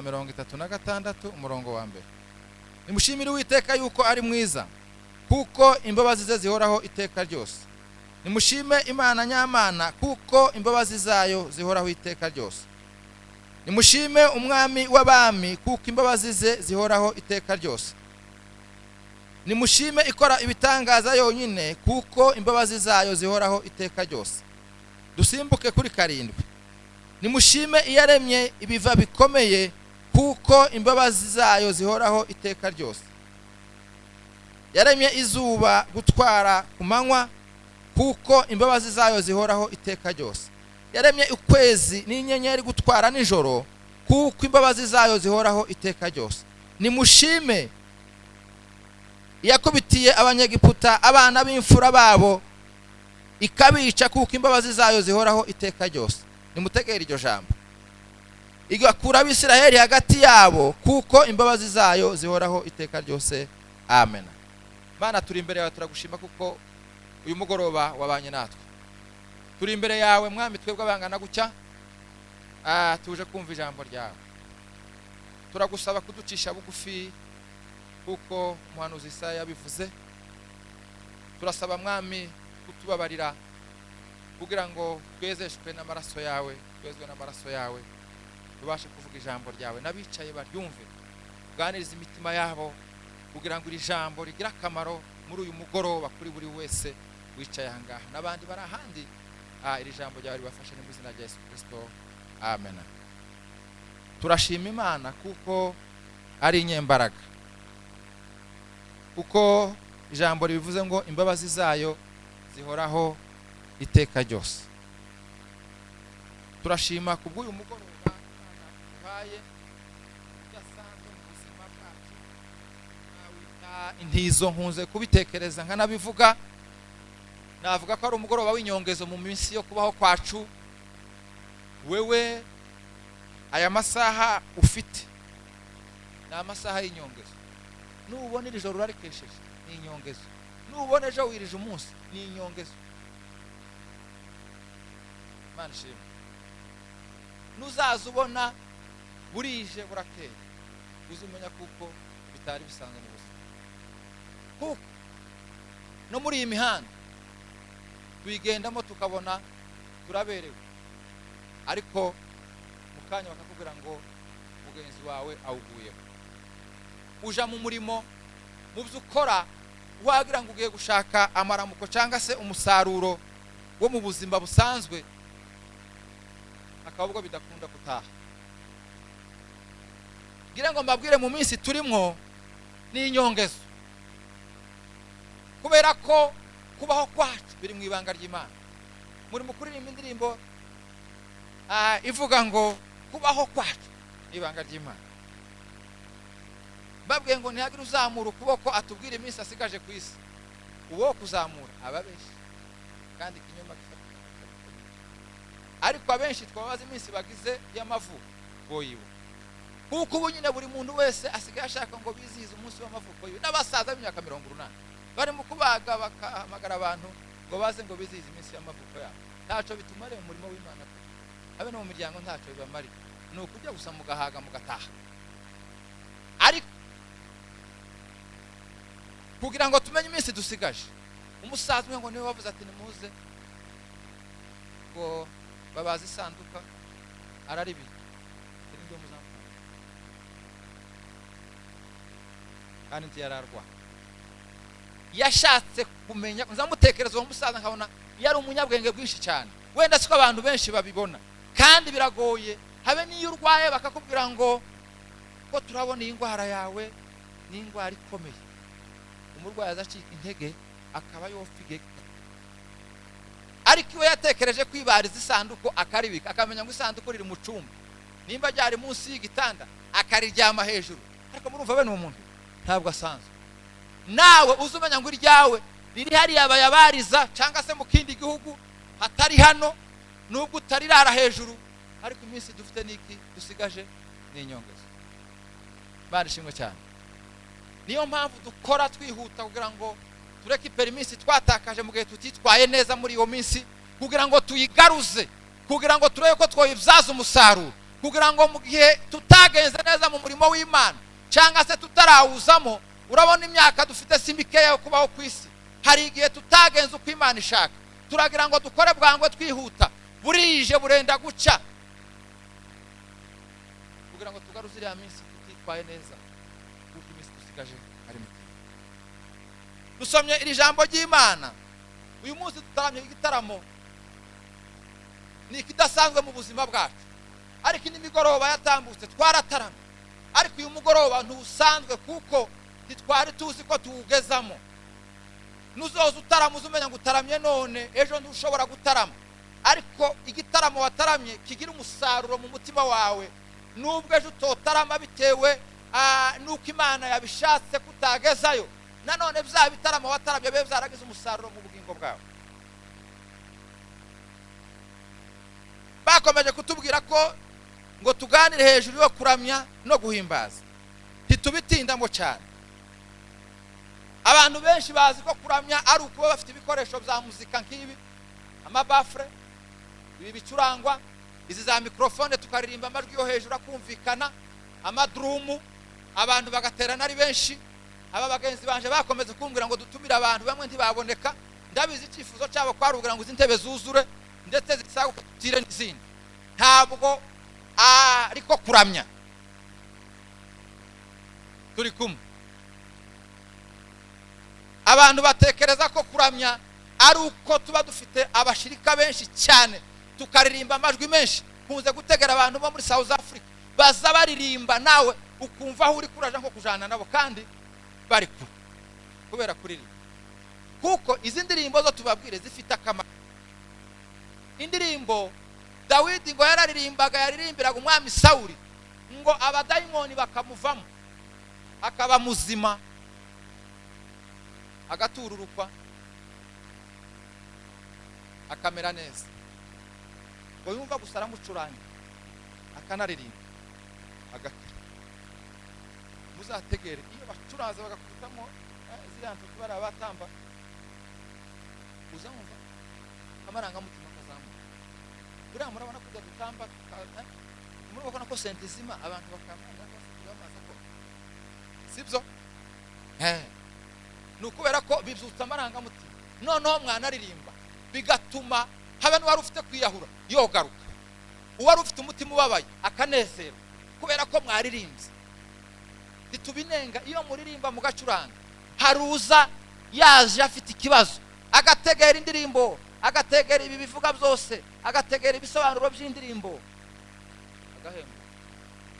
136, umurongo wa mbere. Nimushimire Uwiteka yuko ari mwiza, kuko imbabazi ze zihoraho iteka ryose. Nimushime Imana nyamana, kuko imbabazi zayo zihoraho iteka ryose. Nimushime Umwami w'abami, kuko imbabazi ze zihoraho iteka ryose. Nimushime ikora ibitangaza yonyine, kuko imbabazi zayo zihoraho iteka ryose. Dusimbuke kuri 7. Nimushime iyaremye ibiva bikomeye, kuko imbabazi zayo zihoraho iteka ryose. Yaremye izuba gutwara ku manywa, kuko imbabazi zayo zihoraho iteka ryose. Yaremye ukwezi n'inyenyeri gutwara nijoro, kuko imbabazi zayo zihoraho iteka ryose. Nimushime iyakubitiye Abanyegiputa abana b'imfura babo ikabica, kuko imbabazi zayo zihoraho iteka ryose. Nimutegere iryo jambo. Igakura Abisiraheli hagati yabo, kuko imbabazi zayo zihoraho iteka ryose. Amen. Mana, turi imbere yawe, turagushima kuko uyu mugoroba wabanye natwe. Turi imbere yawe, Mwami, twebwe abangana gutya, tuje kumva ijambo ryawe. Turagusaba kuducisha bugufi kuko umuhanuzi Isaya yabivuze. Turasaba, Mwami, kutubabarira kugira ngo twezeshwe n'amaraso yawe, twezwe n'amaraso yawe, tubashe kuvuga ijambo ryawe n'abicaye baryumve. Uganirize imitima yabo kugira ngo iri jambo rigire akamaro muri uyu mugoroba kuri buri wese wicaye aha ngaha n'abandi bari ahandi. Iri jambo ryawe ribafashe, ni mu izina rya Yesu Kirisito, amen. Turashima Imana kuko ari inyembaraga, kuko ijambo ribivuze ngo imbabazi zayo zihoraho iteka ryose. Turashima kubw'uyu mugoroba Imana duhaye udasanzwe mu buzima bwacu, nawita intizo. Nkunze kubitekereza nkanabivuga, navuga ko ari umugoroba w'inyongezo mu minsi yo kubaho kwacu. Wewe aya masaha ufite ni amasaha y'inyongezo. Nubona iri joro urarikesheje, ni inyongezo. Nubona ejo wirije umunsi, ni inyongezo. Imana ishimwe. Nuzaza ubona burije burakeye, uzumenya kuko bitari bisanzwe mu buzima, kuko no muri iyi mihanda tuyigendamo tukabona turaberewe, ariko mu kanya bakakubwira ngo mugenzi wawe awuguyeho. Uja mu murimo, mu byo ukora, wagira ngo ugiye gushaka amaramuko cyangwa se umusaruro wo mu buzima busanzwe, hakaba ubwo bidakunda gutaha. Ngira ngo mbabwire, mu minsi turimwo ni inyongezo, kubera ko kubaho kwacu biri mu ibanga ry'Imana. Muri mu kuririmba indirimbo ivuga ngo kubaho kwacu ni ibanga ry'Imana. Mbabwiye ngo ntihagire uzamura ukuboko atubwire iminsi asigaje ku isi, uwo kuzamura aba benshi, kandi ikinyoma gifatika. Ariko abenshi twabaza iminsi bagize y'amavuko boyiwe, kuko ubu nyine buri muntu wese asigaye ashaka ngo bizihize umunsi w'amavuko yiwe. N'abasaza b'imyaka 80 bari mu kubaga, bakahamagara abantu ngo baze ngo bizihize iminsi y'amavuko yabo. Ntacyo bitumariye mu murimo w'Imana pe, habe no mu miryango ntacyo bibamariye. Ni ukujya gusa mugahaga mugataha. Ariko kugira ngo tumenye iminsi dusigaje, umusaza umwe ngo niwe wavuze ati nimuze ngo babaze isanduka, araribika. Iri niryo muzamufata, kandi ntiyararwa. Yashatse kumenya. Nzamutekereza uwo musaza nkabona yari umunyabwenge bwinshi cyane. Wenda siko abantu benshi babibona, kandi biragoye. Habe n'iyo urwaye bakakubwira ngo ko turabona iyi ndwara yawe ni indwara ikomeye, umurwayi azacika intege akaba yopfa igihe. Ariko iwe yatekereje kwibariza isanduku akaribika, akamenya ngo isanduku riri mu cyumba, nimba ryari munsi y'igitanda akariryama hejuru. Ariko murumva bene uwo muntu ntabwo asanzwe. Nawe uzi umenya ngo iryawe riri hariya bayabariza, cyangwa se mu kindi gihugu hatari hano, nubwo utarirara hejuru. Ariko iminsi dufite n'iki dusigaje ni inyongezo. Imana ishimwe cyane. Niyo mpamvu dukora twihuta kugira ngo tureke ipera iminsi twatakaje mu gihe tutitwaye neza muri iyo minsi, kugira ngo tuyigaruze, kugira ngo turebe ko twayibyaza umusaruro, kugira ngo mu gihe tutagenze neza. murimo w'Imana cyangwa se tutarawuzamo. Urabona imyaka dufite si mikeya yo kubaho ku isi. Hari igihe tutagenza uko Imana ishaka, turagira ngo dukore bwangu twihuta, burije burenda guca, kugira ngo tugaruze iriya minsi tutitwaye neza, kuko iminsi dusigaje ari mike. Dusomye iri jambo ry'Imana uyu munsi, tutaramye igitaramo, ni ikidasanzwe mu buzima bwacu, ariko nimigoroba yatambutse twarataramye, ariko uyu mugoroba ntusanzwe kuko ntitwari tuzi ko tuwugezamo. Nuzoza utarama uze umenya ngo utaramye none, ejo ntushobora gutarama, ariko igitaramo wataramye kigira umusaruro mu mutima wawe, nubwo ejo utotarama bitewe n'uko Imana yabishatse kutagezayo, nanone bya bitaramo wataramye bibe byaragize umusaruro mu bugingo bwawe. Bakomeje kutubwira ko ngo tuganire hejuru yo kuramya no guhimbaza, ntitubitindamo cyane. Abantu benshi bazi ko kuramya ari ukuba bafite ibikoresho bya muzika nk'ibi, amabafure, ibi bicurangwa, izi za mikorofone, tukaririmba amajwi yo hejuru akumvikana, amadurumu, abantu bagaterana ari benshi. Aba bagenzi banje bakomeza kumbwira ngo dutumire abantu, bamwe ntibaboneka. Ndabizi icyifuzo cyabo kwari ukugira ngo izi ntebe zuzure ndetse zisagutire n'izindi. Ntabwo ariko kuramya. Turi kumwe. Abantu batekereza ko kuramya ari uko tuba dufite abashirika benshi cyane, tukaririmba amajwi menshi. Kunze gutegera abantu bo muri South Africa baza baririmba, nawe ukumva aho uri kuraja nko kujana nabo kandi bari kure kubera kuririmba. Kuko izi ndirimbo zo tubabwire zifite akamaro. Indirimbo Dawidi ngo yararirimbaga, yaririmbiraga umwami Sawuli, ngo abadayimoni bakamuvamo akaba muzima, agatururukwa, akamera neza. Ngo yumva gusa aramucuranga akanaririmba agakira. Muzategere iyo bacuranze bagakubitamo ziriya ntoki bariya batamba, uzamva amarangamutima akazamuka. Buriya murabona kujya dutamba, murabona ko sentizima abantu bakamanga bamaze ko sibyo, ni ukubera ko bibyutsa amarangamutima. Noneho mwanaririmba bigatuma habe n'uwari ufite kwiyahura yogaruka, uwari ufite umutima ubabaye akanezerwa kubera ko mwaririmbye. Ntitubinenga iyo muririmba mugacuranga. Haruza yaje afite ikibazo, agategera indirimbo, agategera ibi bivuga byose, agategera ibisobanuro by'indirimbo, agahemba.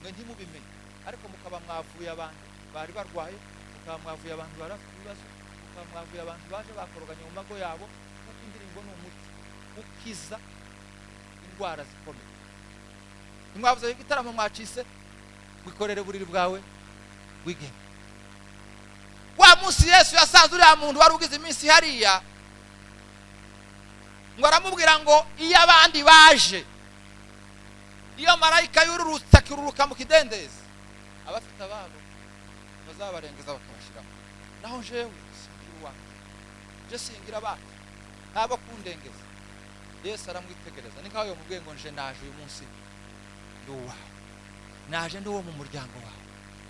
Mwe ntimubimenye, ariko mukaba mwavuye abantu bari barwaye, mukaba mwavuye abantu bari bafite ibibazo, mukaba mwavuye abantu baje bakoroganye mu mago yabo, kuko indirimbo ni umuti ukiza indwara zikomeye. Ntimwavuze igitaramo mwacise, wikorere uburiri bwawe wigenge. Wa munsi Yesu yasanze uriya muntu wari ugize iminsi hariya, ngo aramubwira ngo iyo abandi baje, iyo marayika yururutse akiruruka mu kidendezi, abafite ababo bazabarengeza bakabashyiramo, naho jewe singira uwacu, je singira abacu, ntabo kundengeza. Yesu aramwitegereza, ni nkaho yamubwiye ngo nje naje uyu munsi ndi uwawe, naje ndi uwo mu muryango wawe,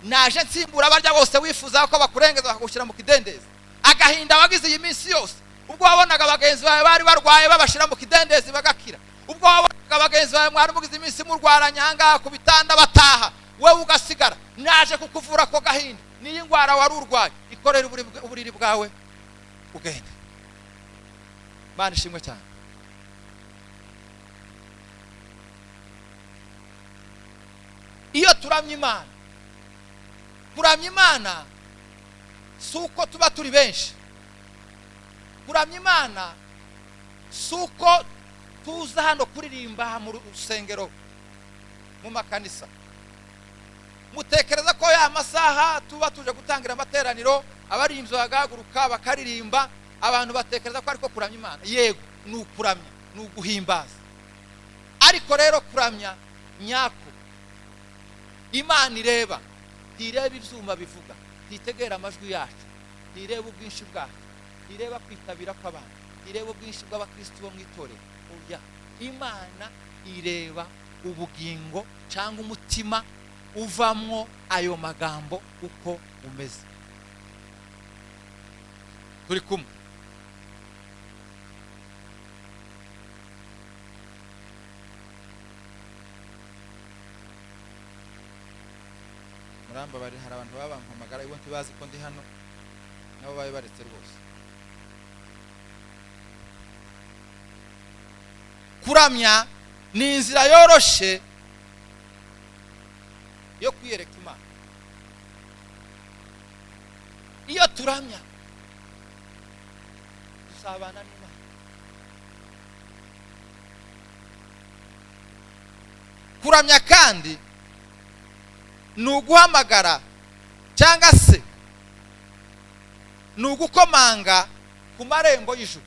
naje nsimbura abarya bose wifuza ko bakurengeza bakagushyira mu kidendezi. Agahinda wagize iyi minsi yose, ubwo wabonaga bagenzi bawe bari barwaye babashyira mu kidendezi bagakira, ubwo wabonaga bagenzi bawe mwari mugize iminsi murwaranye ahangaha ku bitanda bataha, wowe ugasigara, naje kukuvura ako gahinda. N'iyi ndwara wari urwaye, ikorere uburiri bwawe ugende. Imana ishimwe cyane. Iyo turamya Imana, kuramya Imana si uko tuba turi benshi, kuramya Imana si uko tuza hano kuririmba mu rusengero, mu makanisa. Mutekereza ko ya masaha tuba tuje gutangira amateraniro, abaririmbyi bagahaguruka bakaririmba, abantu batekereza ko ariko kuramya Imana. Yego, ni ukuramya, ni uguhimbaza, ariko rero kuramya nyako Imana ireba, ntireba ibyuma bivuga, ntitegera amajwi yacu, ntireba ubwinshi bwacu, ntireba kwitabira kw'abantu, ntireba ubwinshi bw'abakristu bo mu itorero. Oya, Imana ireba ubugingo cyangwa umutima Uvamwo ayo magambo uko umeze. Turi kumwe? Murambabari, hari abantu baba bampamagara ibo ntibazi ko ndi hano, nabo babe baretse rwose. Kuramya ni inzira yoroshe yo kwiyereka Imana. Iyo turamya, dusabana n'Imana. Kuramya kandi ni uguhamagara cyangwa se ni ugukomanga ku marembo y'ijuru.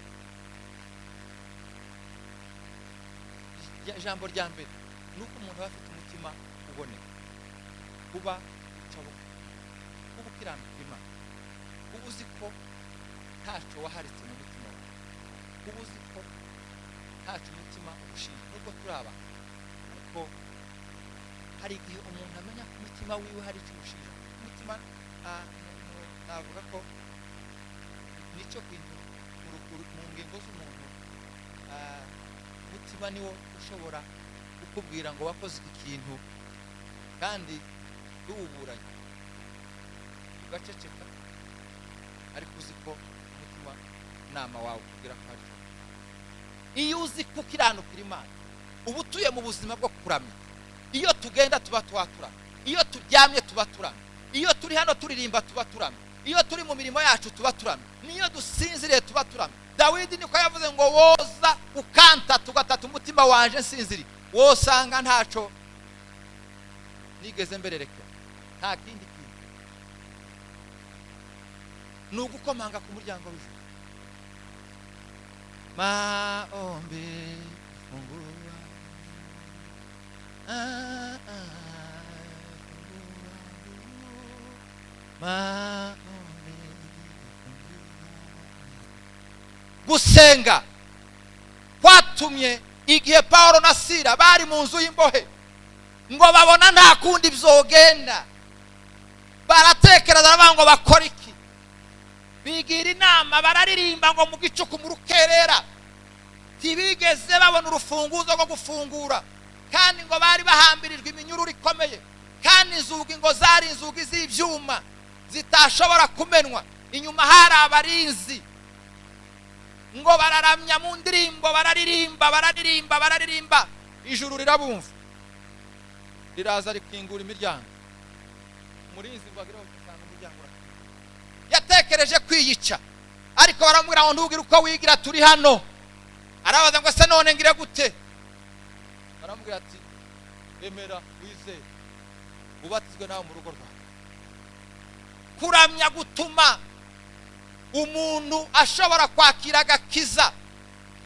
Ijambo rya mbere ni uko umuntu aba afite umutima uboneka, kuba uca bugufi, kuba ukiranuka Imana, kuba uzi ko ntacyo waharitse mu mutima wawe, kuba uzi ko ntacyo umutima ugushinja. Nubwo turi abantu, ariko hari igihe umuntu amenya ko umutima wiwe hari icyo umushinja. Umutima, navuga ko nicyo kintu mu ngingo z'umuntu. Umutima niwo ushobora kukubwira ngo wakoze iki kintu, kandi tuwuburanye ugaceceka, ariko uzi ko umutima nama wawe ukubwira ko hari icyo. Iyo uzi ko ukiranukira Imana, uba utuye mu buzima bwo kuramya. Iyo tugenda tuba turamya, iyo turyamye tuba turamya, iyo turi hano turirimba tuba turamya, iyo turi mu mirimo yacu tuba turamya, n'iyo dusinziriye tuba turamya. Dawidi niko yavuze ngo: "Woza ukanta tugatata umutima wanje nsinziriye, wosanga ntaco nigeze mbererekera." Nta kindi kintu, ni ugukomanga ku muryango w'ijuru. Maombi fungua, ah, ah, fungua, maombi fungua. Gusenga kwatumye igihe Pawulo na Sira bari mu nzu y'imbohe, ngo babona nta kundi byogenda, baratekereza, baravuga ngo bakora iki? Bigira inama, bararirimba ngo mu gicuku, mu rukerera. Ntibigeze babona urufunguzo rwo gufungura, kandi ngo bari bahambirijwe iminyururu ikomeye, kandi inzugi ngo zari inzugi z'ibyuma zitashobora kumenwa. Inyuma hari abarinzi. Ngo bararamya mu ndirimbo, bararirimba, bararirimba, bararirimba, ijuru rirabumva, riraza rikingura imiryango. Umurinzi ngo agireho asanga umuryango urakinguye. Yatekereje kwiyica, ariko baramubwira ngo: "Ntugire uko wigira, turi hano." Arabaza ngo: "Se none ngire gute?" Baramubwira ati: "Emera wizere, ubatizwe nawe mu rugo rwawe." Kuramya gutuma umuntu ashobora kwakira agakiza.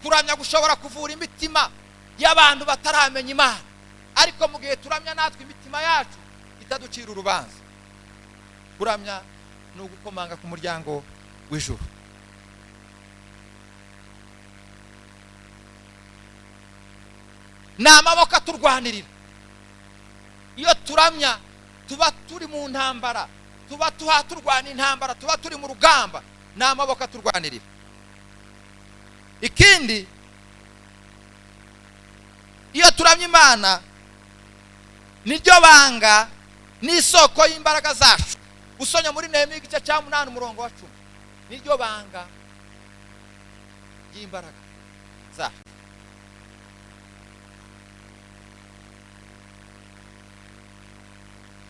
Kuramya gushobora kuvura imitima y'abantu bataramenya Imana, ariko mu gihe turamya natwe imitima yacu itaducira urubanza. Kuramya ni ugukomanga ku muryango w'ijuru. Ni amaboko aturwanirira. Iyo turamya tuba turi mu ntambara, tuba tuha turwana intambara, tuba turi mu rugamba. Ni amaboko aturwanirira. Ikindi, iyo turamya Imana, niryo banga n'isoko y'imbaraga zacu. Usomye muri Nehemiya igice cya 8 umurongo wa 10, niryo banga ry'imbaraga zacu.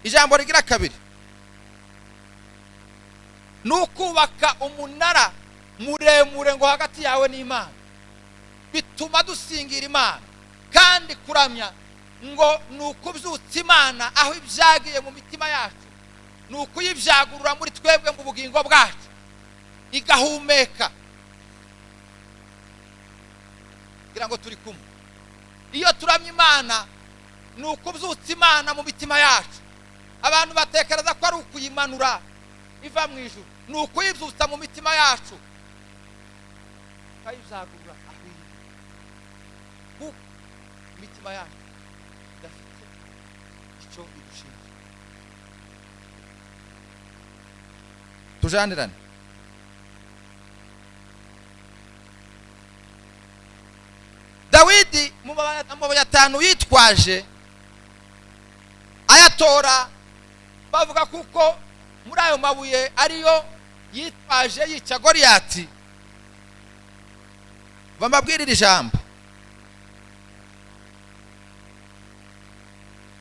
Ijambo rigira kabiri ni ukubaka umunara muremure ngo hagati yawe n'Imana. Bituma dusingira Imana. Kandi kuramya ngo ni ukubyutsa Imana aho ibyagiye mu mitima yacu, ni ukuyibyagurura muri twebwe, mu bugingo bwacu, igahumeka. Kugira ngo turi kumwe? Iyo turamya Imana ni ukubyutsa Imana mu mitima yacu. Abantu batekereza ko ari ukuyimanura iva mu ijuru. Ni ukuyibyutsa mu mitima yacu, tukayibyagurura aho iri, kuko imitima yacu idafite icyo idushinja. Tujanirane. Dawidi mu mabuye 5 yitwaje ayatora, bavuga kuko muri ayo mabuye ariyo yitwaje yica Goliyati. Bamabwirira ijambo.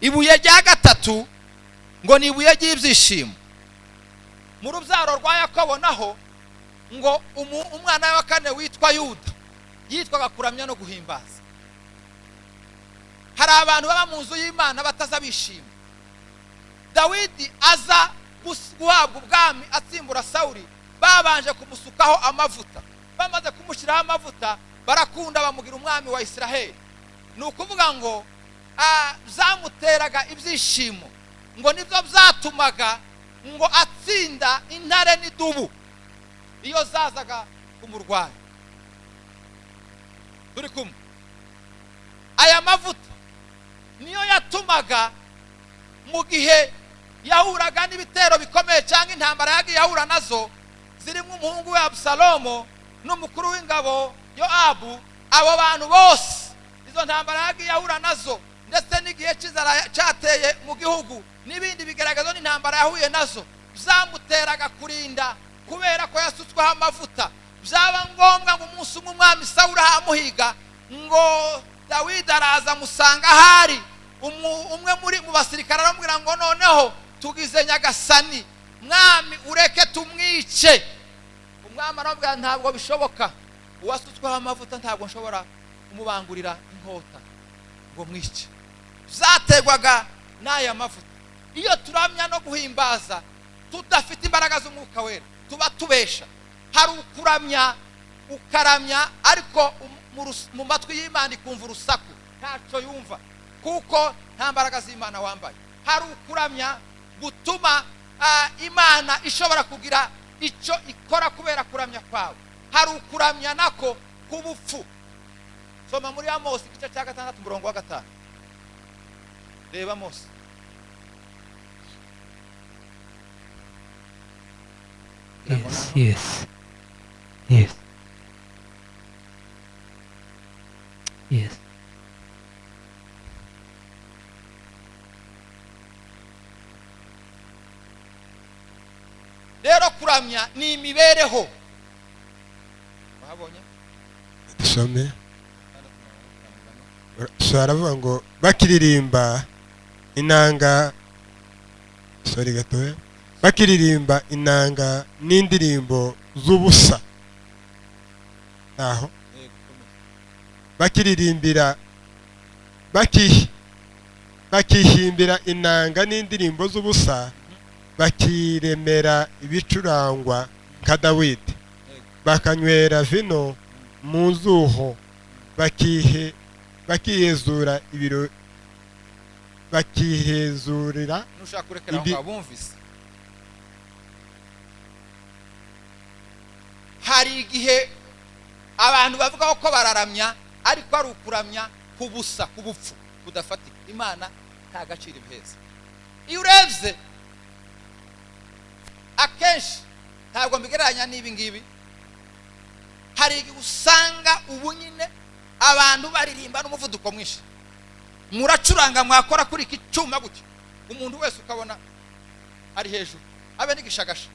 Ibuye rya gatatu ngo ni ibuye ry'ibyishimo. Mu rubyaro rwa Yakobo naho ngo umwana wa kane witwa Yuda yitwaga kuramya no guhimbaza. Hari abantu baba mu nzu y'Imana bataza bishima. Dawidi aza guhabwa ubwami atsimbura Sawuli, babanje kumusukaho amavuta. Bamaze kumushyiraho amavuta barakunda bamugira umwami wa Israheli. Ni ukuvuga ngo zamuteraga ibyishimo, ngo nibyo byatumaga ngo atsinda intare n'idubu iyo zazaga kumurwanya. Turi kumwe. Aya mavuta niyo yatumaga mu gihe yahuraga n'ibitero bikomeye cyangwa intambara yagiye ahura nazo zirimo umuhungu we Abusalomo n'umukuru w'ingabo Yoabu, abo bantu bose izo ntambara yagiye ahura nazo, ndetse n'igihe cy'inzara cyateye mu gihugu n'ibindi bigaragazo n'intambara yahuye nazo, byamuteraga kurinda kubera ko yasutsweho amavuta. Byaba ngombwa ngo umunsi umwe umwami Sawuli amuhiga, ngo Dawidi araza amusanga ahari umwe muri mu basirikare aramubwira ngo noneho tugize Nyagasani mwami ureke tumwice. Umwami aramubwira ntabwo bishoboka, uwasutsweho amavuta ntabwo nshobora kumubangurira inkota ngo mwice. Zategwaga n'aya mavuta. Iyo turamya no guhimbaza tudafite imbaraga z'umwuka wera tuba tubesha. Hari ukuramya ukaramya ariko mu matwi y'Imana ikumva urusaku, ntacyo yumva kuko nta mbaraga z'Imana wambaye. Hari ukuramya gutuma Imana ishobora kugira icyo ikora kubera kuramya kwawe. Hari ukuramya nako k'ubupfu. Soma muri Amosi igice cya 6 umurongo wa 5. Reba Amosi. Yes, yes. Yes. Yes. Rero kuramya ni imibereho. Wahabonye? Dusome. Aravuga ngo bakiririmba inanga, sorry gatoya, bakiririmba inanga n'indirimbo z'ubusa. Naho bakiririmbira bakihimbira inanga n'indirimbo z'ubusa, bakiremera ibicurangwa nka Dawidi, bakanywera vino mu nzuho, bakihezura ibiro, bakihezurira. Nushaka kurekera aho bumvise. Hari igihe abantu bavuga ko bararamya ariko ari ukuramya kubusa, kubupfu kudafatika. Imana nta gaciro ibiheza. Iyo urebye akenshi ntabwo mbigereranya n'ibi ngibi, hari igihe usanga ubu nyine abantu baririmba n'umuvuduko mwinshi, muracuranga mwakora kuri iki cyuma gutya, umuntu wese ukabona ari hejuru abe n'igishagasha.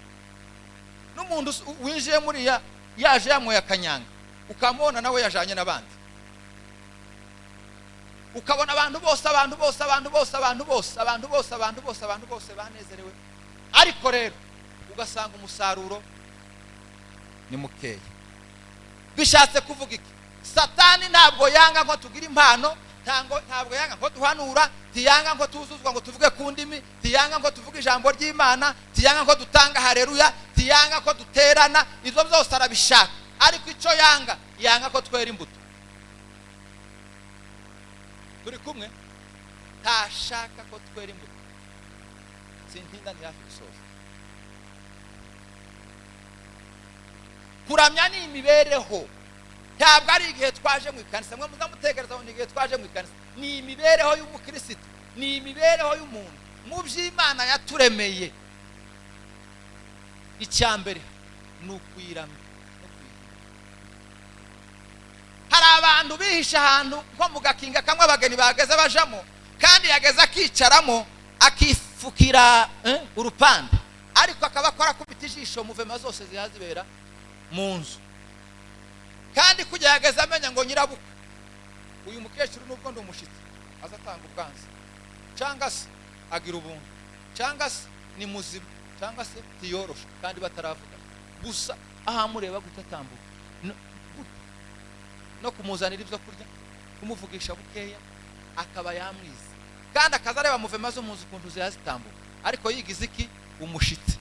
N'umuntu winjiye muriya yaje yanyweye akanyanga, ukamubona nawe yajanye n'abandi, ukabona abantu bose abantu bose abantu bose abantu bose abantu bose abantu bose abantu bose banezerewe, ariko rero ugasanga umusaruro ni mukeya. Bishatse kuvuga iki? Satani ntabwo yanga ngo tugira impano, ntabwo yanga ngo duhanura, tiyanga ngo tuzuzwa ngo tuvuge ku ndimi, tiyanga ngo tuvuge ijambo ry'Imana, tiyanga ngo dutanga haleluya, tiyanga ko duterana, ibyo byose arabishaka. Ariko icyo yanga, yanga ko twera imbuto. Turi kumwe? Ntashaka ko twera imbuto. Sintinda, ndi hafi gusoza. Kuramya ni imibereho, ntabwo ari igihe twaje mu ikanisa. Mwe muzamutekereza ngo ni igihe twaje mu ikanisa. Ni imibereho y'umukristo, ni imibereho y'umuntu mu by'Imana yaturemeye. Icya mbere ni ukuyiramya no kuyigira. Hari abantu bihishe ahantu nko mu gakinga kamwe abageni bahagaze bajamo, kandi yageze akicaramo akifukira urupande, ariko akaba akora akubita ijisho mouvement zose ziba zibera mu nzu. Kandi kujya yageze amenya ngo nyirabukwe uyu mukecuru, nubwo ndi umushyitsi, aza atanga ubwanza, cyangwa se agira ubuntu, cyangwa se ni muzima, cyangwa se ntiyoroshe, kandi bataravuga gusa ahamureba gutya atambuka gutya. No kumuzanira ibyo kurya, kumuvugisha bukeya, akaba yamwiza, kandi akaza areba mouvement zo mu nzu ukuntu ziba zitambuka, ariko yigize iki? Umushitsi.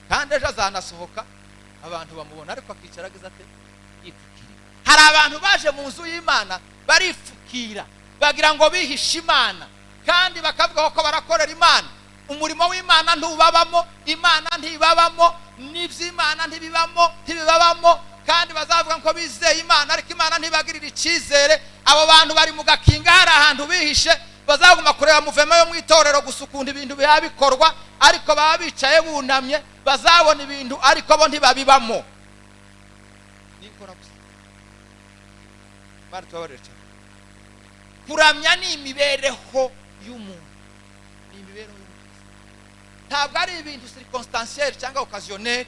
Kandi ejo azanasohoka abantu bamubona, ariko akicara agize ate? Yipfukiriye. Hari abantu baje mu nzu y'Imana barifukira, bagira ngo bihishe Imana, kandi bakavuga ko barakorera Imana. Umurimo w'Imana ntubabamo, Imana ntibabamo, n'iby'Imana ntibibamo, ntibibabamo. Kandi bazavuga ko bizeye Imana, ariko Imana ntibagirira icyizere. Abo bantu bari mu gakinga, hari ahantu bihishe. Bazaguma kureba mouvement yo mu itorero gusa, ukuntu ibintu biba bikorwa, ariko baba bicaye bunamye. Bazabona ibintu, ariko bo ntibabibamo. Nikora gusa. Bari tubabarire cyane. Kuramya ni imibereho y'umuntu, ni imibereho y'umukristo. Ntabwo ari ibintu circonstanciel cyangwa occasionnel.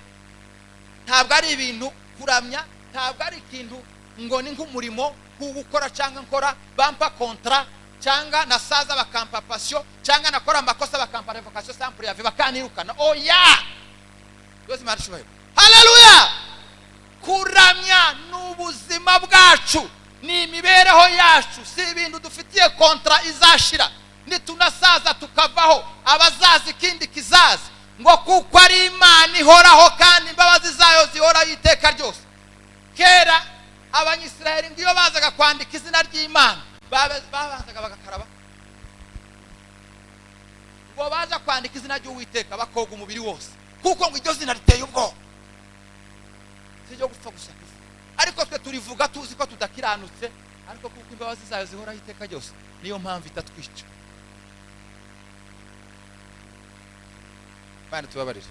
Ntabwo ari ibintu, kuramya ntabwo ari ikintu ngo ni nk'umurimo wo gukora, cyangwa nkora bampa contrat, cyangwa nasaza bakampa pension, cyangwa nakora amakosa bakampa révocation sans préavis, bakanirukana. Oya! Yose Imana ishubahiro, haleluya! Kuramya ni ubuzima bwacu, ni imibereho yacu, si ibintu dufitiye contrat izashira. Nitunasaza tukavaho, abazaza ikindi kizaza, ngo kuko ari Imana ihoraho kandi imbabazi zayo zihoraho iteka ryose. Kera Abanyisiraheli ngo iyo bazaga kwandika izina ry'Imana, babanzaga bagakaraba. Ngo baza kwandika izina ry'Uwiteka bakoga umubiri wose, kuko ngo iryo zina riteye ubwoba, si iryo gupfa gusa kuva. Ariko twe turivuga tuzi ko tudakiranutse, ariko kuko imbabazi zayo zihoraho iteka ryose, niyo mpamvu itatwica. Bana, tubabarire.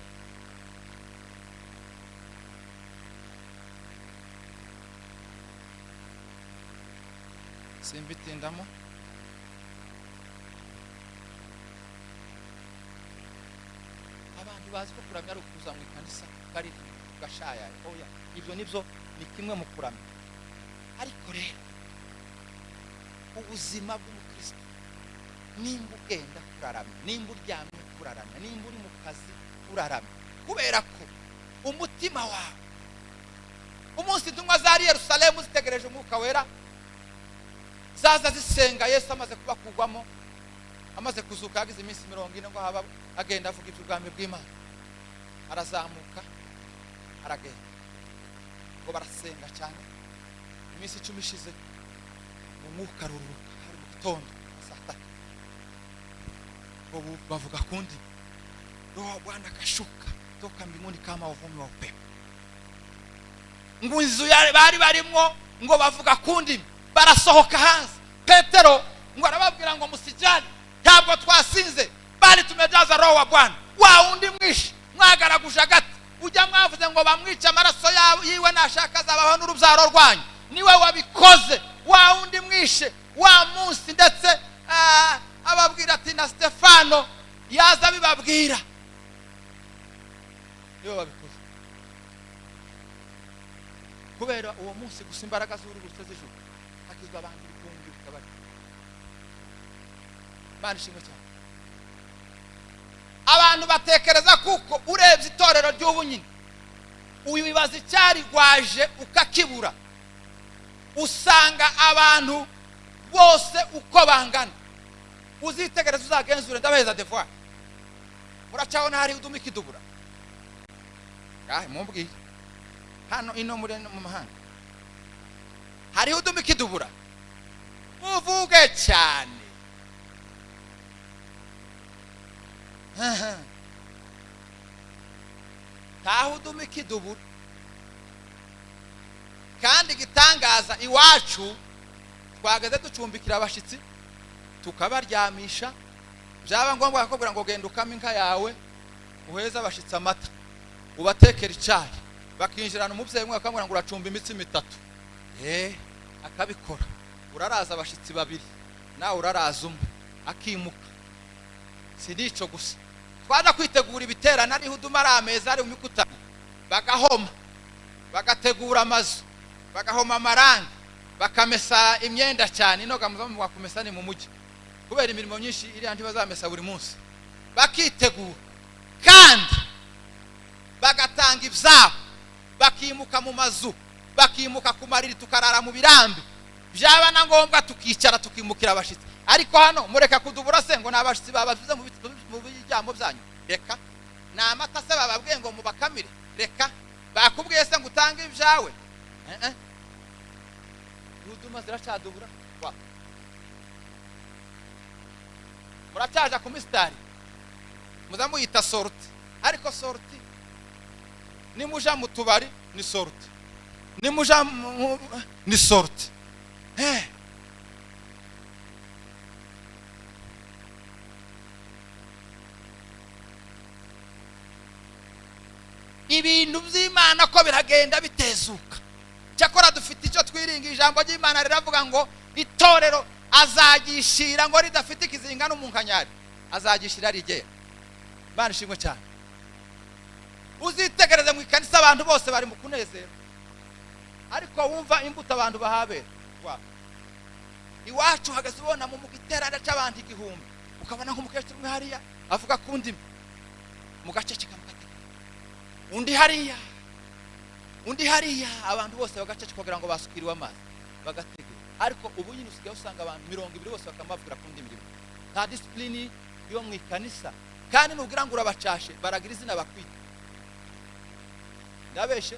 Simbitindamo. Abantu bazi ko kuramya ari ukuza mu ikanisa ukaririmba, ugashayaya. Oya, ibyo nibyo ni kimwe mu kuramya. Ariko rero ubuzima bw'umukristo, nimba ugenda kuraramya, nimba uryamye kuraramya, nimba uri mu kazi kuraramya, kubera ko umutima wawe, umunsi intumwa zari Yerusalemu zitegereje Umwuka Wera, zaza zisenga, Yesu amaze kubakugwamo, amaze kuzuka, yagize iminsi 40 ngo haba agenda avuga iby'ubwami bw'Imana, arazamuka aragenda, ngo barasenga cyane. Iminsi 10 ishize, mu mwuka aruruka, hari mu gitondo saa 3, ngo bavuga ku ndimi. Roho wa Bwana akashuka toka mbinguni kama uvumi wa upepo. Ngo inzu bari barimwo, ngo bavuga ku ndimi, barasohoka hanze. Petero ngo arababwira ngo musijyane, ntabwo twasinze, bali tumejaza Roho wa Bwana. Wa wundi mwishe, mwagaraguje agati, ujya mwavuze ngo bamwice amaraso yiwe, nashaka azabaho n'urubyaro rwanyu, niwe wabikoze, wa wundi mwishe wa munsi. Ndetse ababwira ati na Stefano yaza abibabwira, niwe wabikoze. Kubera uwo munsi gusa, imbaraga z'ururutse z'ijuru, hakizwa abantu ibihumbi bitabarika. Imana ishimwe cyane. Abantu batekereza, kuko urebye itorero ry'ubu nyine, ubibaza icyarigwaje ukakibura. Usanga abantu bose uko bangana, uzitegereza, uzagenzure, ndabaheza devoir. Muracabona hari uduma ikidubura ngahe? Mumbwire hano ino muri mu mahanga hariho uduma ikidubura? Muvuge cyane. Ntaho uduma ikidubura. Kandi igitangaza, iwacu twageze ducumbikira abashyitsi, tukabaryamisha, byaba ngombwa bakakubwira ngo genda ukame inka yawe uheze abashyitsi amata. Ubatekera icyayi, bakinjirana umubyeyi umwe, bakamubwira ngo uracumba imitsima itatu, akabikora. Uraraza abashyitsi babiri, nawe uraraza umwe, akimuka. Si n'icyo gusa, twaza kwitegura ibiterane, ariho uduma, ari ameza, ari imikutano, bagahoma, bagategura amazu, bagahoma amarangi, bakamesa imyenda cyane. Inoga muza kumesa ni mu mujyi kubera imirimo myinshi iriya, ntibazamesa buri munsi. Bakitegura kandi bagatanga ibyabo, bakimuka mu mazu, bakimuka ku mariri, tukarara mu birambi, byaba na ngombwa tukicara, tukimukira abashyitsi. Ariko hano mureka kudubura se ngo ni abashyitsi babavuze mu biryamo byanyu? Reka, ni amata se bababwiye ngo mubakamire? Reka, bakubwiye se ngo utange ibyawe? Ruduma ziracadubura, muracyaja ku misitari, muza muyita sortie. Ariko sortie, nimuja mu tubari ni sortie, nimuja ni sortie. Ibintu by'Imana ko biragenda bitezuka. Cyakora dufite icyo twiringa. Ijambo ry'Imana riravuga ngo itorero azagishira ngo ridafite ikizinga n'umunkanyari, azagishira rigera. Imana ishimwe cyane. Uzitegereze mu ikanisa, abantu bose bari mu kunezero, ariko wumva imbuto abantu bahabera. Iwacu hagaze ubona mu giterane cy'abantu 1000, ukabona nk'umukecuru umwe hariya avuga ku ndimi, mu gace kikamukatira, undi hariya, undi hariya, abantu bose bagaceceka kugira ngo basukiriwe amazi, bagategera. Ariko ubu nyine usigaye usanga abantu 20 bose bakamavugira ku ndimi rimwe. Nta discipline yo mu ikanisa. Kandi nubwira ngo urabacashe, baragira izina bakwita. Ndabeshe?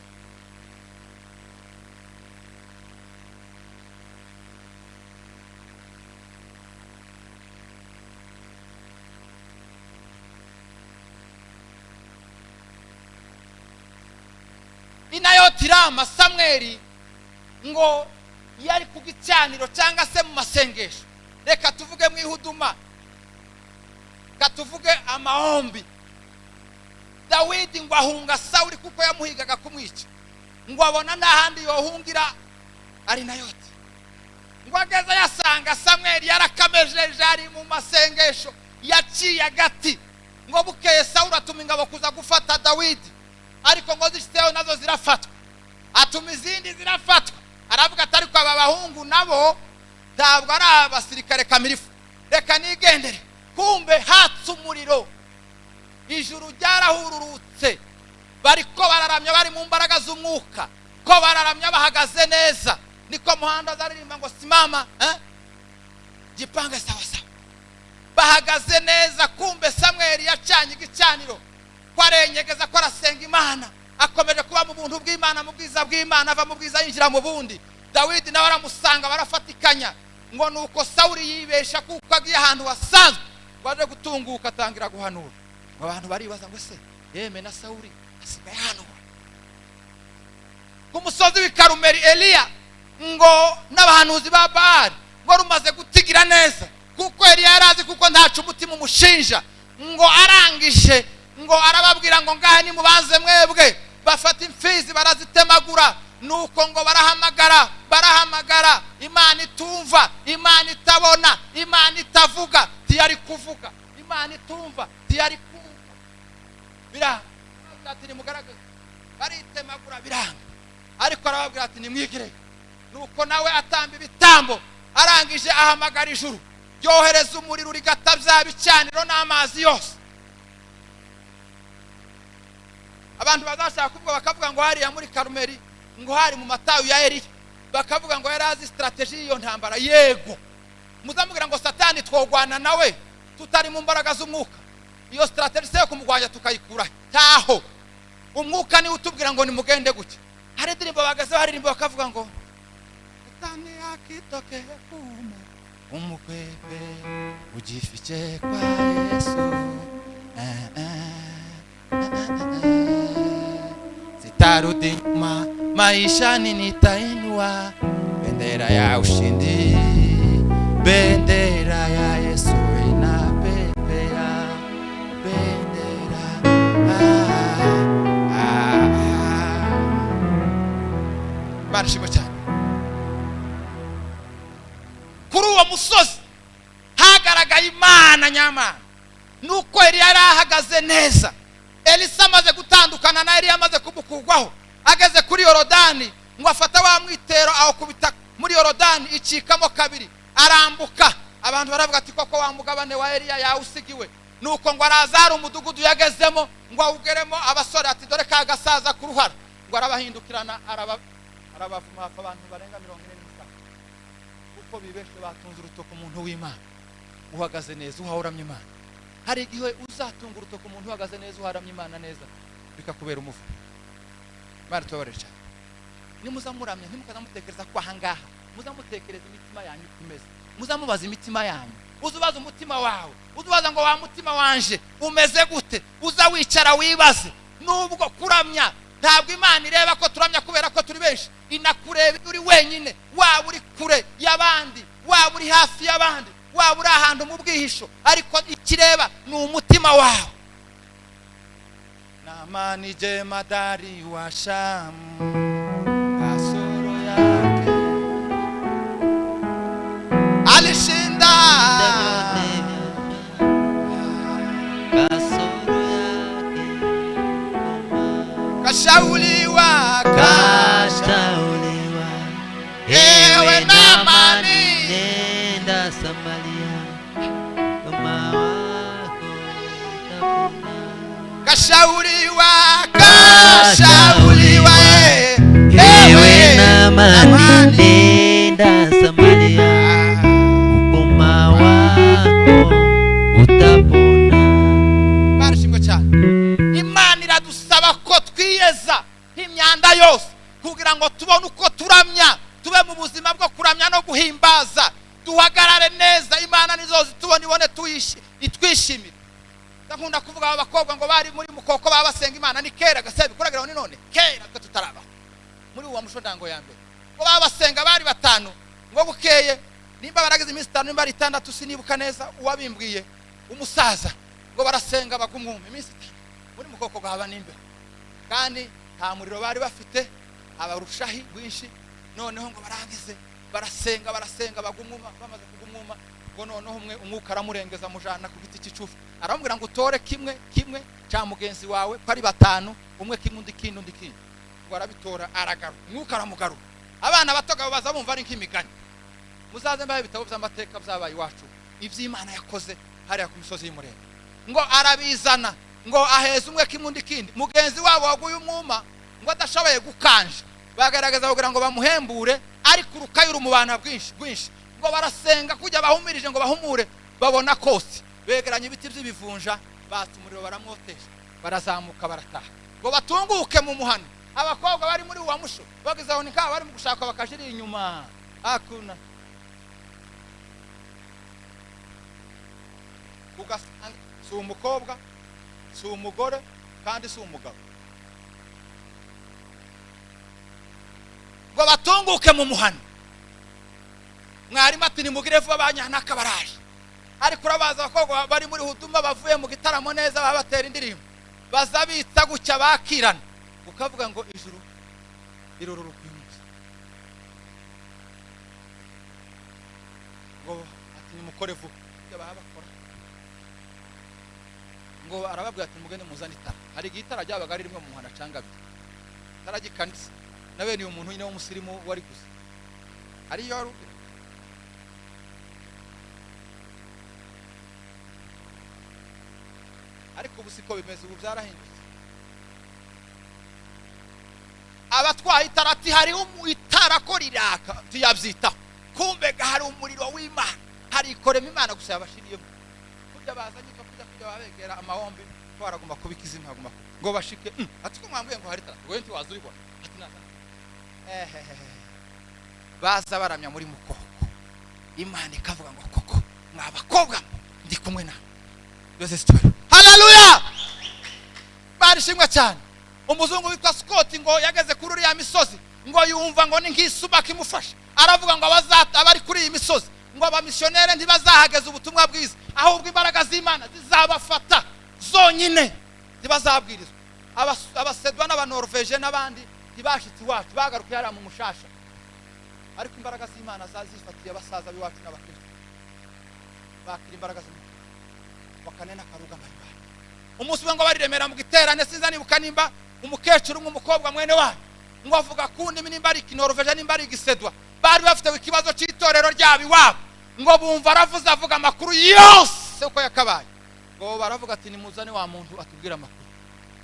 Inayotirama, Samweli ngo yari ku gicaniro cyangwa se mu masengesho, reka tuvuge mu ihuduma, reka tuvuge amahombi. Dawidi ngo ahunga Sawuli kuko yamuhigaga kumwica, ngo abona nta handi yohungira ari Nayoti. Ngo ageze yasanga Samweli yarakamejeje, ari mu masengesho, yaciye agati. Ngo bukeye Sawuli atuma ingabo kuza gufata Dawidi, ariko ngo zishyizeho nazo zirafatwa, atuma izindi zirafatwa. Aravuga ati ariko aba bahungu nabo ntabwo ari abasirikare kamirifu, reka nigendere. Kumbe hatse umuriro, ijuru ryarahururutse, bariko bararamya, bari mu mbaraga z'umwuka, ko bararamya bahagaze neza. Niko muhanda azaririmba ngo simama, jipange sawa sawa, bahagaze neza. Kumbe Samweli yacanye igicaniro, ko arenyegeza, ko arasenga Imana, akomeje kuba mu buntu bw'Imana, mu bwiza bw'Imana, ava mu bwiza yinjira mu bundi. Dawidi nawe aramusanga, barafatikanya. Ngo nuko Sawuli yibesha kuko agiye ahantu hasanzwe, ngo aje gutunguka atangira guhanura. Ngo abantu baribaza ngo se yeme na Sawuli asigaye ahanura? Ku musozi w'i Karumeli, Eliya ngo n'abahanuzi ba Baali ngo rumaze gutigira neza, kuko Eliya yari azi kuko ntacu umutima umushinja. Ngo arangije ngo arababwira ngo ngahe nimubanze mwebwe. Bafata imfizi barazitemagura, nuko ngo barahamagara, barahamagara Imana itumva, Imana itabona, Imana itavuga, ntiyari kuvuga, Imana itumva, ntiyari kumva. Biranga, ati nimugaragaze, baritemagura biranga. Ariko arababwira ati nimwigire. Nuko nawe atamba ibitambo, arangije ahamagara ijuru, ryohereza umuriro rigata bya bicaniro n'amazi yose. Abantu bazashaka kuvuga bakavuga ngo hariya muri Karumeli ngo hari mu matayo ya Eliya, bakavuga ngo yari azi strategy y'iyo ntambara. Yego, muzamubwira ngo Satani twogwana nawe tutari mu mbaraga z'umwuka, iyo strategy se yo kumugwanya tukayikura taho? Umwuka niwe utubwira ngo nimugende gutya. Hari indirimbo bagaze baririmba bakavuga ngo Satani akitokea kume umukwepe ujifiche kwa Yesu, sitarudi nyuma, maishani nitainua bendera ya ushindi, bendera ya Yesu inapepea, bendera. Imana ishimwe cyane. Kuri uwo musozi hagaragaye Imana nyamana, nuko Eliya yari ahagaze neza. Elisa amaze gutandukana na Eliya, amaze kumukugwaho, ageze kuri Yorodani, ngo afate wa mwitero awukubita muri Yorodani, icikamo kabiri, arambuka. Abantu baravuga ati: "Koko wa mugabane wa Eliya yawusigiwe." Nuko ngo araza, hari umudugudu yagezemo, ngo awugeremo, abasore ati: "Dore ka gasaza ku ruhara." Ngo arabahindukirana, arabavuma, hapfa abantu barenga 40 n'isaha, kuko bibeshe batunze urutoki umuntu w'Imana uhagaze neza, uhahoramye Imana. Hari igihe uzatunga urutoki umuntu uhagaze neza, uharamye Imana neza, bikakubera umuvumo. Imana tubabarire cyane. Nimuza muramya, ntimukaza mutekereza ko ahangaha, muza mutekereza imitima yanyu uko imeze, muza mubaza imitima yanyu. Uza ubaza umutima wawe, uza ubaza ngo: "Wa mutima wanje, umeze gute?" Uza wicara wibaze. Nubwo kuramya, ntabwo Imana ireba ko turamya kubera ko turi benshi, inakureba iyo uri wenyine, waba uri kure y'abandi, waba uri hafi y'abandi, waba uri ahantu mu bwihisho, ariko ikireba ni umutima wawe. Naamani jemadari wa Shamu, kasoro yake alishinda Kasoro yake kashauliwa kashauliwa. Ewe Naamani, nenda Samaria, ukoma wako utapona. Kashauriwa, kashauliwa, eh. Ewe Naamani, nenda Samaria, ukoma wako utapona. Barishimwe cyane. Imana iradusaba ko twiyeza imyanda yose kugira ngo tubone uko turamya, tube mu buzima bwo kuramya no guhimbaza, duhagarare neza. Imana nizo zitubona, ibone itwishimire. Ndakunda kuvuga aba bakobwa ngo bari muri mukoko, baba basenga Imana. Ni kera gasebe kuragira ngo ni none, kera twe tutarabaho muri uwo musho ndango ya mbere, ngo baba basenga bari batanu. Ngo bukeye, nimba baragize iminsi 5, nimba ari 6, sinibuka neza uwabimbwiye umusaza, ngo barasenga bagumwuma iminsi 5 muri mukoko gahaba n'imbeho, kandi nta muriro bari bafite, abarushahi rwinshi. Noneho ngo barangize, barasenga, barasenga, bagumwuma. Bamaze kugumwuma, ngo noneho umwe umwuka aramurengeza, amujana ku giti cy'icufu, aramubwira ngo: "Utore kimwe kimwe cya mugenzi wawe," ko ari batanu, umwe kimwe, undi kindi, undi kindi. Ngo arabitora, aragaruka, umwuka aramugarura. Abana bato gabo baza bumva ari nk'imigani. Muzaze mbahe ibitabo by'amateka byabaye iwacu, iby'Imana yakoze hariya ku misozi y'Umurenge. Ngo arabizana, ngo aheza umwe kimwe, undi kindi. Mugenzi wabo waguye umwuma ngo adashoboye gukanja, bagaragaza kugira ngo bamuhembure, ariko urukayi rumubana bwinshi bwinshi. Ngo barasenga kujya bahumirije, ngo bahumure, babona kose begeranya ibiti by'ibivunja, batsa umuriro, baramwotesha, barazamuka, barataha. Ngo batunguke mu muhano, abakobwa bari muri uwa musho bageze aho, ni kaba bari mu gushaka bakajiri inyuma hakuna, ugasanga si umukobwa, si umugore, kandi si umugabo. Ngo batunguke mu muhano, mwarimu ati: "Nimugire vuba, banyanaka baraje." Ariko urabaza, abakobwa bari muri huduma bavuye mu gitaramo neza, baba batera indirimbo, baza bitsa gutya, bakirana, ukavuga ngo ijuru rirururuka uyu munsi. Ngo ati: "Nimukore vuba." Ibyo baba bakora, ngo arababwira ati: "Mugende muzane itara." Hari igihe itara ryabaga ari rimwe mu muhanda canga abiri, itara ry'ikanisa na bene uyu muntu nyine w'umusirimu wari gusa ariyo wari ugira. Ariko ubu siko bimeze, ubu byarahindutse. Abatwaye itara ati: "Hariho itara ko riraka." Tuyabyitaho, kumbe hari umuriro w'Imana, hari ikorema Imana gusa yabashiriyemo. Kurya bazanye ibyo kurya, kurya babegera amahombe ko baragomba kubika izina, hagomba kuba ngo bashike. Ati: "Ko mwambwiye ngo hari itara, wowe ntiwaza uribona?" Ati: "Naza." Ehehehe. Baza baramya muri mukoko, Imana ikavuga ngo: "Koko mwa bakobwa mwe, ndi kumwe nawe." Yose situbere, haleluya, barishimwe cyane. Umuzungu witwa Scott ngo yageze kuri uriya misozi, ngo yumva ngo ni nk'isubaka imufasha, aravuga ngo abari kuri iyi misozi, ngo abamisiyonere ntibazahageza ubutumwa bwiza, ahubwo imbaraga z'Imana zizabafata zonyine, ntibazabwirizwa. Abasedwa n'Abanorveje n'abandi. Ntibashitse iwacu, bagarukiye hariya mu Mushasha, ariko imbaraga z'Imana zifatiye abasaza b'iwacu n'abakristo, bakira imbaraga z'Imana, wakanena karuga mbalimbali. Umunsi umwe ngo bariremera mu giterane, sinza nibuka nimba umukecuru umwe, umukobwa mwene wanyu, ngo avuga ku ndimi, nimba ari Ikinoroveje, nimba ari Igisedwa. Bari bafite ikibazo cy'itorero ryabo iwabo, ngo bumva aravuze, avuga amakuru yose uko yakabaye. Ngo baravuga ati: "Nimuzane wa muntu atubwire amakuru."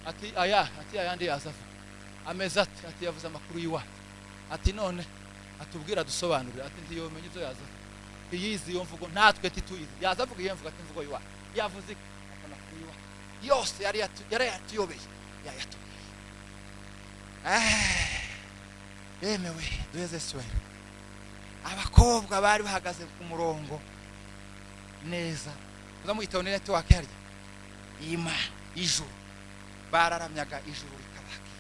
Ati: "Aya," ati, "ayandi yaza avuga ameze ati." Ati: "Yavuze amakuru y'iwacu." Ati: "None atubwira, adusobanurire." Ati: "Ntiyomenya ibyo yaza avuga, iyizi iyo mvugo, natwe tituyizi. Yaza avuga iyo mvugo." Ati: "Imvugo y'iwacu yavuze iki?" Ati: "Amakuru y'iwacu yose yari yatuyobeye, yayatubwiye." Yemewe duheze siwera. Abakobwa bari bahagaze ku murongo neza, muza muyitaho ni network harya ima ijuru, bararamyaga ijuru rikabaka.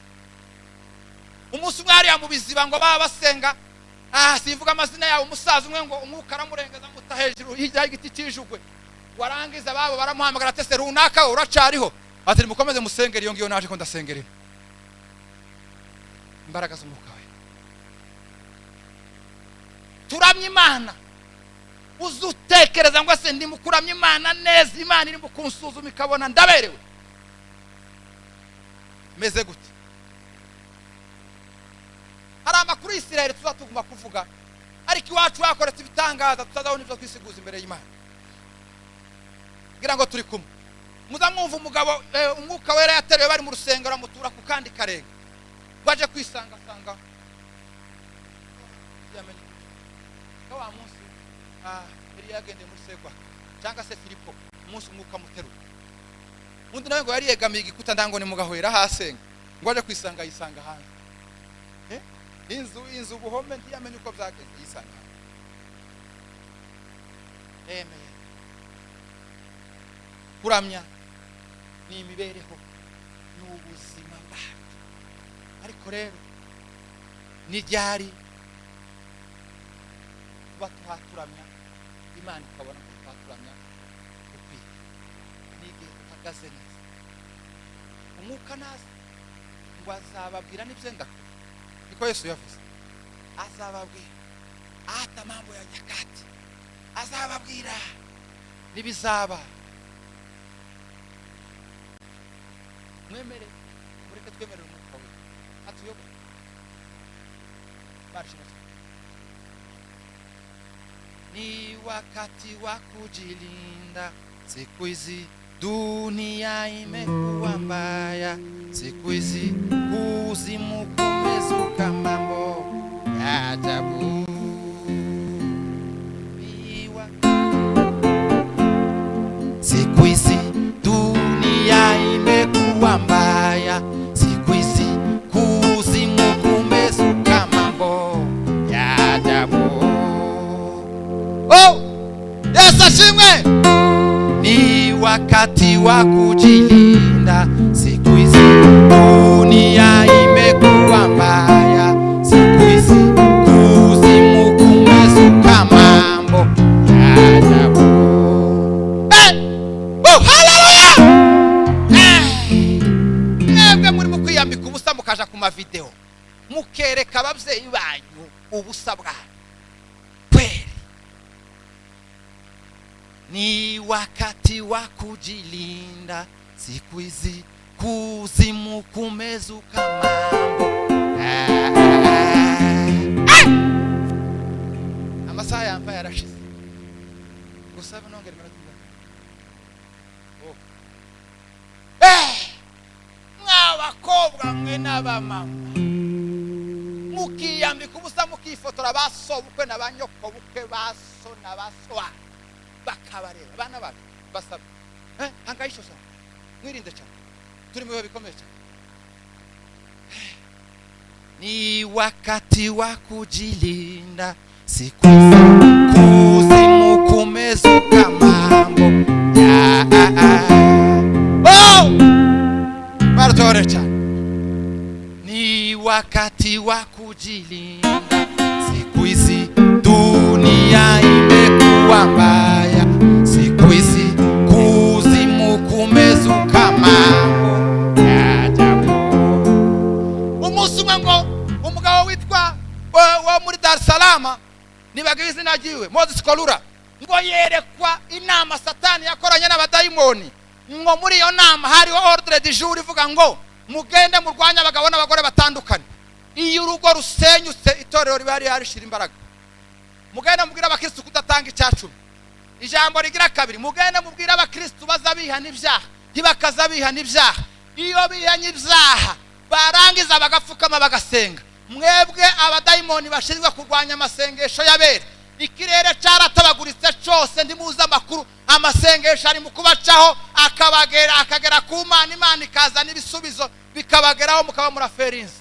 Umunsi umwe hariya mu Biziba, ngo baba basenga, simvuga amazina yabo, umusaza umwe ngo umwuka aramurengeza, amuta hejuru hirya y'igiti cy'ijugwe. Warangiza babo baramuhamagara, ati: "Ese runaka uracariho?" Ati: "Nimukomeze musengere iyo ngiyo, naje ko ndasengera." Imbaraga z'Umwuka we, turamye Imana. Uzutekereza ngo: "Se ndimo kuramya Imana neza? Imana irimo kunsuzuma ikabona ndaberewe, meze gute?" Hari amakuru y'Isirayeli tuza tuguma kuvuga, ariko iwacu hakoretse ibitangaza, tutazabona ibyo twisiguza imbere y'Imana. Ngira ngo turi kumwe. Muza mwumva umugabo Umwuka Wera yateruye bari mu rusengero, amutura ku kandi karenga, baje kwisanga asanga yamenye ko wa munsi yari yagendeye muri segwa cyangwa se Filipo, umunsi Umwuka amuterura. Undi nawe ngo yari yegamiye igikuta, ndango ni mugahwera hasenga, ngo aje kwisanga yisanga hanze. Inzu ubuhome, ntiyamenye uko byagenze, yisanga hanze. Yemeye kuramya ni imibereho, ni ubuzima bwacu. Ariko rero ni ryari tuba tuhaturamya Imana ikabona ko tuhaturamya ukwiye? Ni igihe duhagaze neza. Umwuka naza ngo azababwira n'ibyenda kuba, niko Yesu yavuze. Azababwira hata mambo ya nyakati, azababwira n'ibizaba. Mwemere, mureke twemerere Umwuka we atuyobore. Barishimwe cyane. Ni wakati wa kujilinda, siku hizi dunia imekuwa mbaya, siku hizi kuzimu kumezuka mambo ya ajabu. Siku hizi dunia imekuwa mbaya, siku hizi kuzimu kumezuka mambo ya ajabu. Oh, Yesu ashimwe! Ni wakati wa kujilinda, siku hizi dunia imekuwa mbaya, siku hizi kuzimu kumezuka mambo ya ajabu. Hey! Oh, haleluya! Mwebwe murimo kwiyambika ubusa, mukaja ku mavideo, mukereka ababyeyi banyu ubusa bwanyu kweli. Ni wakati wa kujilinda, siku hizi kuzimu kumezuka mambo. Ah, ah, ah. Amasaha yambaye arashize gusa, nongera iminota ingahe? Oh. Mw'abakobwa mwe n'abamama mukiyambika ubusa, mukifotora, ba sobukwe na ba nyokobukwe, ba so na ba so wanyu bakabareba. Abana bacu basaba hangaisho sana, mwirinde cyane, turi mu bihe bikomeye cyane. Ni wakati wa kujilinda, siku hizi kuzimu kumezuka mambo ya. Oh! Baratore cyane. Ni wakati wa kujilinda, siku hizi dunia imekuwa mbaya, siku hizi kuzimu kumezuka mambo ya ajabu. Umunsi umwe ngo muri Dar es Salaam, nibaga izina ryiwe, Moses Kolura, ngo yerekwa inama Satani yakoranye n'abadayimoni. Ngo muri iyo nama hariho ordre du jour ivuga ngo mugende murwanye abagabo n'abagore batandukanye. Iyo urugo rusenyutse, itorero riba rishira imbaraga. Mugende mubwire abakristu kudatanga icyacumi. Ijambo rigira kabiri: mugende mubwire abakristu baza bihana ibyaha, ntibakaza bihana ibyaha. Iyo bihanye ibyaha, barangiza bagapfukama bagasenga, mwebwe abadayimoni bashinzwe kurwanya amasengesho y'abera, ikirere cyaratabaguritse cyose, ntimuzi amakuru. Amasengesho ari mu kubacaho, akabagera, akagera ku Mana, Imana ikazana ibisubizo bikabageraho, mukaba muraferinze.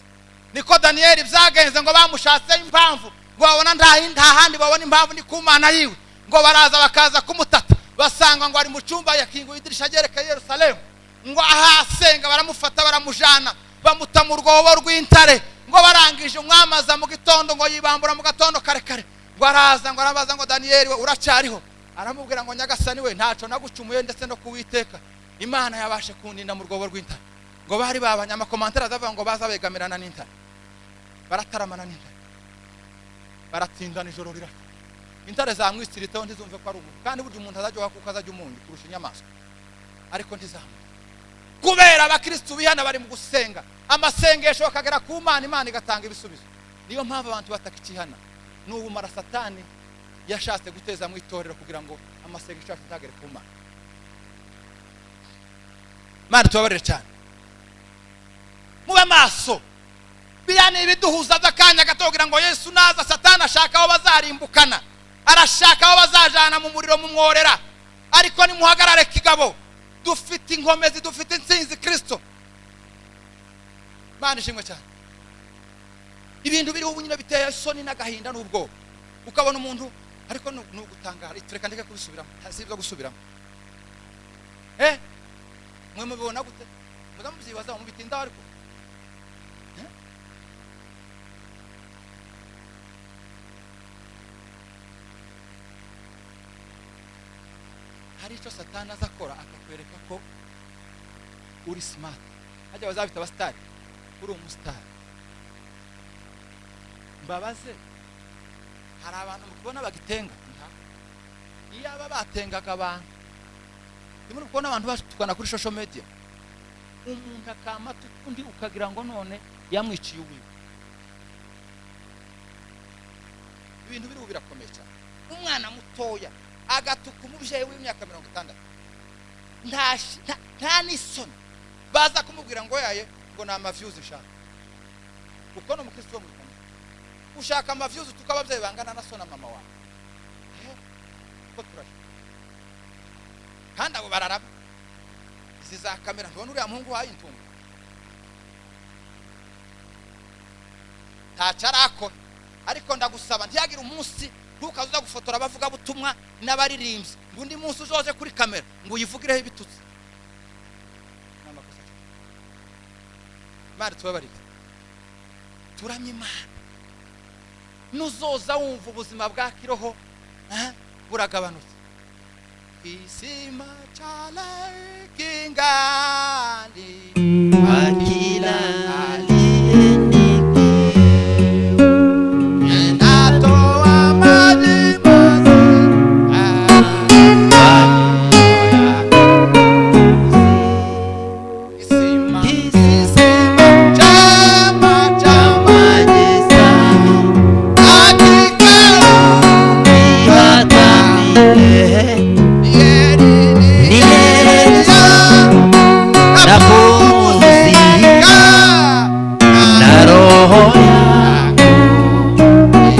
Niko Daniyeli byagenze. Ngo bamushatseho impamvu, ngo babona nta handi babona impamvu, ni ku Mana yiwe. Ngo baraza, bakaza kumutata, basanga ngo ari mu cyumba, yakinguye idirisha ryerekeye Yerusalemu, ngo ahasenga. Baramufata, baramujana, bamuta mu rwobo rw'intare. Ngo barangije, umwami aza mu gitondo, ngo yibambura mu gatondo kare kare, ngo araza, ngo arabaza ngo: "Daniyeli we, uracyariho?" Aramubwira ngo: "Nyagasani we, ntacyo nagucumuye, ndetse no kuwiteka Imana yabashe kundinda mu rwobo rw'intare." Ngo bari babanye ama commentaires, azavuga ngo baza begamirana n'intare, barataramana n'intare, baratindana, ijoro riracya, intare zamwisiriteho, ntizumve ko ari umuntu. Kandi burya umuntu azajya kuko azajya umunyu kurusha inyamaswa, ariko ntizamurye, kubera abakristu bihana, bari mu gusenga, amasengesho bakagera ku Mana, Imana igatanga ibisubizo. Niyo mpamvu abantu batakikihana. Ni ubumara Satani yashatse guteza mu itorero kugira ngo amasengesho yacu ntagere ku Mana. Mana tubabarire cyane. Mube maso. Biriya ni ibiduhuza by'akanya gato kugira ngo Yesu naza. Satani ashaka aho bazarimbukana, arashaka aho bazajana mu muriro, mu mworera. Ariko nimuhagarare kigabo, dufite inkomezi, dufite intsinzi Kirisito. Mana ishimwe cyane. Ibintu biriho ubu nyine biteye isoni n'agahinda n'ubwoba, ukabona umuntu, ariko ni ugutangara. Reka ndeke kubisubiramo, si ibyo gusubiramo. Mwe mubibona gute? Muza mubyibazaho, mubitindaho, ariko Eh? Hari icyo Satani aza akora, akakwereka ko uri smart. Hajya bazabita abasitari, uri umusitari. Mbabaze, hari abantu mukubona bagitenga? Nta. Iyo aba batengaga abantu, ndimo kubona abantu batukana kuri social media, umuntu akama undi, ukagira ngo none yamwiciye uwiwe. Ibintu biriho birakomeye cyane. Umwana mutoya agatuka umubyeyi w'imyaka 60, nta n'isoni. Baza kumubwira ngo yaye, ngo ni ama views ushaka, kuko ni umukristo wo mu kanisa, ushaka ama views utuka ababyeyi bangana na so na mama wawe. Ko turashe kandi abo bararaba izi za kamera, ntubona uriya muhungu uhaye intunga, ntacyo arakora. Ariko ndagusaba, ntiyagire umunsi, ntukaze uza gufotora abavugabutumwa n'abaririmbyi, ngo undi munsi uzoze kuri kamera ngo uyivugireho ibitutsi. Ni amakosa cyane. Imana tubabarire. Turamye Imana. Nuzoza wumva ubuzima bwa kiroho buragabanutse, kisima cha kingali Kwa kila aliye ni natoa maji mazuri. Kisima, kisima chema cha maji safi hakika hata milele. Ni heri na pumzika na roho yangu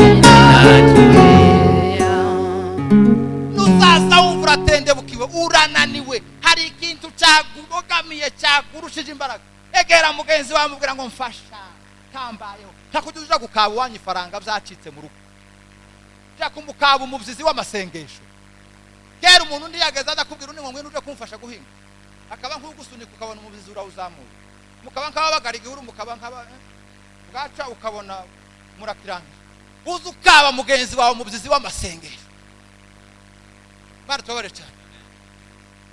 inatulia. Nuzaza wumva uratendebukiwe, urananiwe, hari ikintu cyagubogamiye, cyagurushije imbaraga, egera mugenzi wawe, mubwira ngo: "Mfasha, kambayeho." Ntakujya uja gukaba iwanyu ifaranga byacitse mu rugo, jya kumukaba umubyizi w'amasengesho. Kera umuntu undi yageze aza kubwira undi ngo: "Ngwino uje kumfasha guhinga," akaba nk'ugusunika, ukabona umubyizi urawuzamuye, mukaba nk'ababagara igihuru, mukaba nk'aba bwaca, ukabona murakirangira. Uza ukaba mugenzi wawe umubyizi w'amasengesho. Bari tubabare cyane.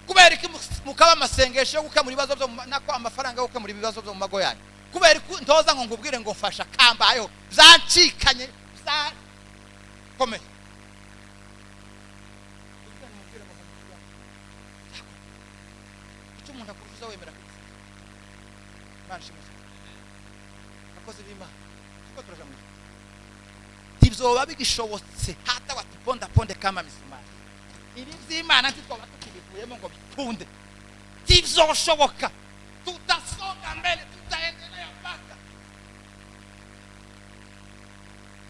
Kubera iki mukaba amasengesho yo gukemura ibibazo byo nako amafaranga yo gukemura ibibazo byo mu mago yanyu? Kubera ko ntoza ngo nkubwire ngo: "Mfasha, kambayeho, byancikanye." Bizakomeye. Icyo umuntu akurusha wemera kugifata. Imana ishimwe cyane. Abakozi b'Imana, tuko turaja mu ijuru, ntibyoba bigishobotse. Hata watupondaponde kama misumari, ibi by'Imana ntitwaba tukibivuyemo ngo bikunde, ntibizoshoboka. Tutasonga mbele, tutaendelea mpaka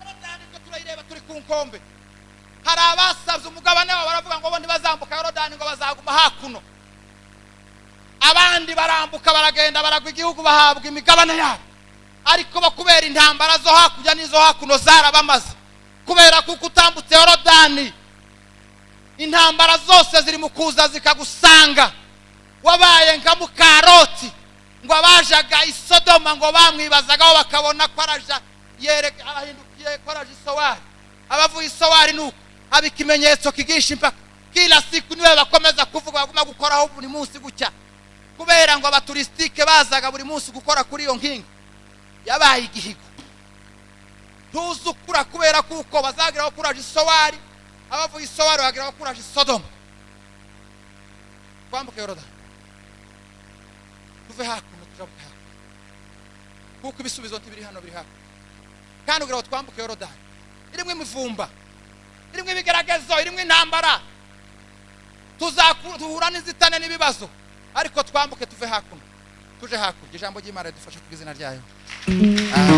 Yorodani. Ko turayireba, turi ku nkombe. Hari abasabye umugabane wabo, baravuga ngo bo ntibazambuka Yorodani, ngo bazaguma hakuno. Abandi barambuka, baragenda, baragwa igihugu, bahabwa imigabane yabo. Ariko bo kubera intambara zo hakurya n'izo hakuno zarabamaze, kubera kuko utambutse Yorodani, intambara zose ziri mu kuza zikagusanga. Wabaye nka mukaroti, ngo abajaga i Sodoma ngo bamwibazagaho, bakabona ko araja yereka, arahindukiye ko araja i Sowari. Abavuye i Sowari nuko haba ikimenyetso kigisha impaka. Kila siku niwe bakomeza kuvuga, baguma gukoraho buri munsi gutya, kubera ngo abaturisitike bazaga buri munsi gukora kuri iyo nkingi. Yabaye igihigo. Ntuzi ukura, kubera kuko bazageraho kuraje i Sowari, abavuye i Sowari bageraho kuraje i Sodoma. Twambuke Yorodani, tuve hakuno turabuke hakuno, kuko ibisubizo ntibiri hano, biri hakuno. Kandi kugira ngo twambuke Yorodani irimo imivumba, irimo ibigeragezo, irimo intambara, duhura n'inzitane n'ibibazo, ariko twambuke tuve hakuno tuje hakurya. Ijambo ry'Imana ridufashe ku izina ryayo. Amen.